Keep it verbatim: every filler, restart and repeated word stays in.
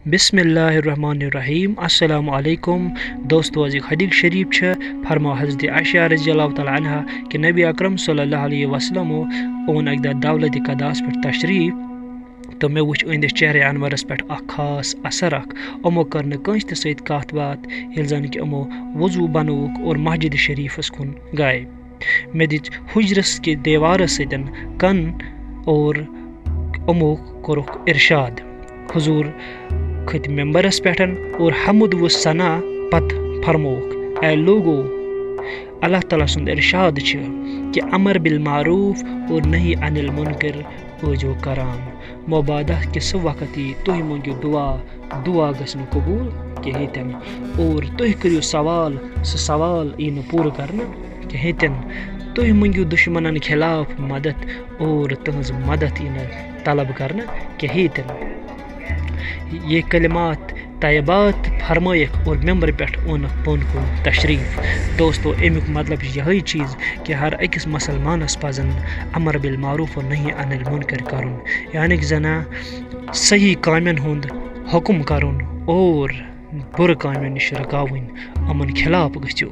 بسم اللہ الرحمن الرحیم۔ السلام علیکم دوستو، أزیُک حدیث شریف چھُ، فرمٲو حضرت عائشہ رضی اللہ تعالیٰ عنہا کہ نبی اکرم صلی اللہ علیہ وسلم اوٚن اکہِ دۄہ دولت قداس پٮ۪ٹھ تشریف، تہٕ مےٚ وُچھ أہنٛدِس چہرے انورس پٮ۪ٹھ اکھ خاص اثر اکھ۔ یِمو کٔر نہٕ کٲنٛسہِ تہِ سۭتۍ کتھ باتھ، ییٚلہِ زن کہ یِمو وضو بنووُکھ اور مسجد شریفس کُن گٔے۔ مےٚ دِژ حجرس کہِ دیوارس سۭتۍ کن اور یِمو کوٚرُکھ ارشاد۔ حضور کھٔتۍ ممبرس پٮ۪ٹھ اور حمد و ثنا پتہٕ فرمووُکھ، اے لوگو، اللہ تعالیٰ سُنٛد ارشاد چھُ کہ امر بالمعروف اور نہی عن المنکر ٲسۍزیو کران۔ مبادہ کہ سُہ وقت یی تُہۍ مٔنگِو دعا، دعا گژھِ نہٕ قبوٗل کِہیٖنۍ تہِ نہٕ۔ اور تُہۍ کٔرِو سوال، سُہ سوال یی نہٕ پوٗرٕ کرنہٕ کِہیٖنۍ تہِ نہٕ۔ تُہۍ مٔنگِو دُشمنن خلاف مدد اور تٕہٕنٛز مدد یی نہٕ طلب کرنہٕ کِہیٖنۍ تہِ نہٕ۔ یہ کلمات طیبات فرمٲیِکھ اور ممبر پٮ۪ٹھ اوٚنُکھ بۄن کُن تشریف۔ دوستو، اَمیُک مطلب چھُ یِہوٚے چیٖز کہ ہر أکِس مسلمانس پزن امر بالمعروف و نہی عن المنکر کرُن، یعنی کہ زنان صحیح کامٮ۪ن ہُنٛد حکم کرُن اور بُرٕ کامٮ۪ن نِش رُکاوٕنۍ، یِمن خلاف گٔژھِو۔